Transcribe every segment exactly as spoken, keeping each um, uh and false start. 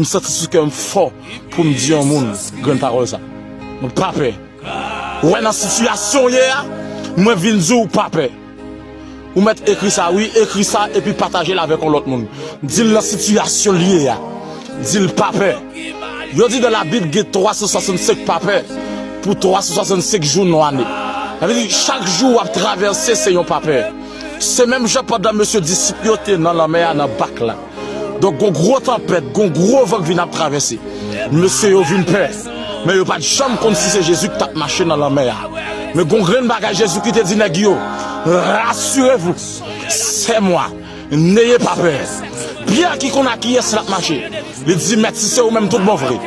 M santi sou kè m fò pou m di yon moun grenn pawòl sa. Mwen pa pè. Ou wè nan sitiyasyon w ye a, mwen vin di w pa pè. Ou mèt ekri sa, wi, ekri sa epi pataje l avèk yon lòt moun. Di l nan sitiyasyon l ye a. Di l pa pè. Yo di nan Labib gen twa san swasannsenk pa pè pou twa san swasannsenk jou nan ane. Sa vle di, chak jou w ap travèse, se yon pa pè. Se menm jan pandan mesye disip yo te nan lanmè a, nan bak la. Donk, gon gwo tanpèt, gon gwo van k vin ap travèse. Mesye yo vin pè. Men yo pa t janm konn si se Jezi ki t ap mache nan lanmè a. Men gon grenn bagay Jezi ki te di nèg yo, rasirevou, se mwa, neye pa pè. Pyè ki konn ak kiyès l ap mache. Li di, Mèt, si se ou menm tout bon vre,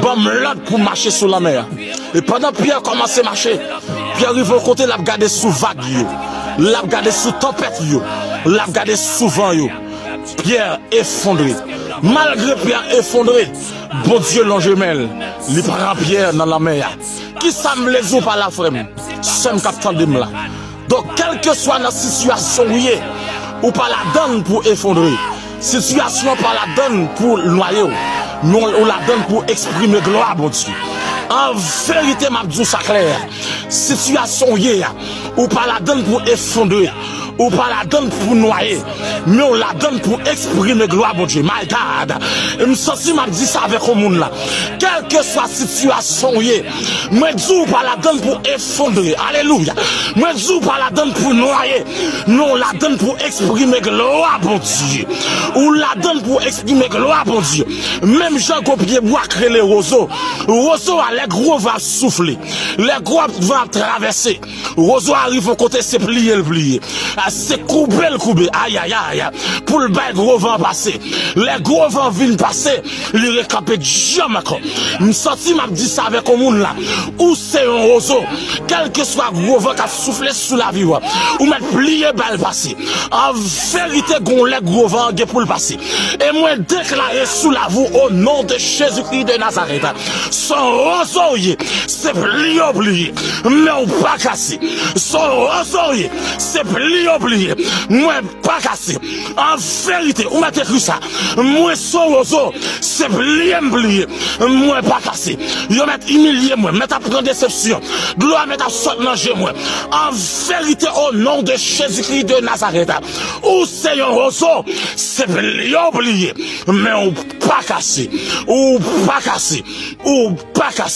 ban m lòd pou m mache sou lanmè a. E pandan Pyè kòmanse mache, Pyè rive yon kote, l ap gade sou vag yo, l ap gade sou tanpèt yo, l ap gade sou van yo. Pyè efondre. Malgre Pyè efondre, Bondye lonje men l, li pran Pyè nan lanmè a. Kisa m vle di w pa la, frè m, sè m k ap tande m la? Donk, kèlkeswa nan sitiyasyon w ye, ou pa ladann pou efondre. Sitiyasyon an pa ladann pou nwaye w, men w ladann pou eksprime glwa Bondye. An verite, m ap di w sa klè, sitiyasyon w ye a, ou pa ladann pou efondre, ou pa ladann pou nwaye, men w ladann pou eksprime glwa Bondye. My God, m santi m ap di sa avèk yon moun la. Kèlkeswa sitiyasyon w ye, mwen di w pa ladann pou efondre. Alelouya. Mwen di w pa ladann pou nwaye, men w ladann pou eksprime glwa Bondye. Ou ladann pou eksprime glwa Bondye. Menm jan gon pye bwa k rele wozo. Wozo a, lè gwo van ap soufle, lè gwo van ap travèse, wozo a rive yon kote, se pliye l pliye. A, se koube l koube. Ayayay. Pou l bay gwo van pase. Lè gwo van vin pase, li rekanpe djanm ankò. M santi m ap di sa avèk yon moun la. Ou se yon wozo. Kèlkeswa gwo van k ap soufle sou lavi w, ou mèt pliye bay l pase. An verite, gon lè gwo van an gen pou l pase. E mwen deklare sou lavi w, o non de Jezikri de Nazarèt, se yon wozo w ye, se pliye w pliye, men w pa kase. Se yon wozo w ye, se pliye w pliye, mwen pa kase. An verite, ou mèt ekri sa. Mwen se yon wozo, se pliye m pliye, mwen pa kase. Yo mèt imilye mwen, mèt ap pran desepsyon. Dlo a mèt ap sot nan je mwen. An verite, o non de Jezikri de Nazarèt, ou se yon wozo, se pliye w pliye, men ou pa kase. Ou pa kase. Ou pa kase.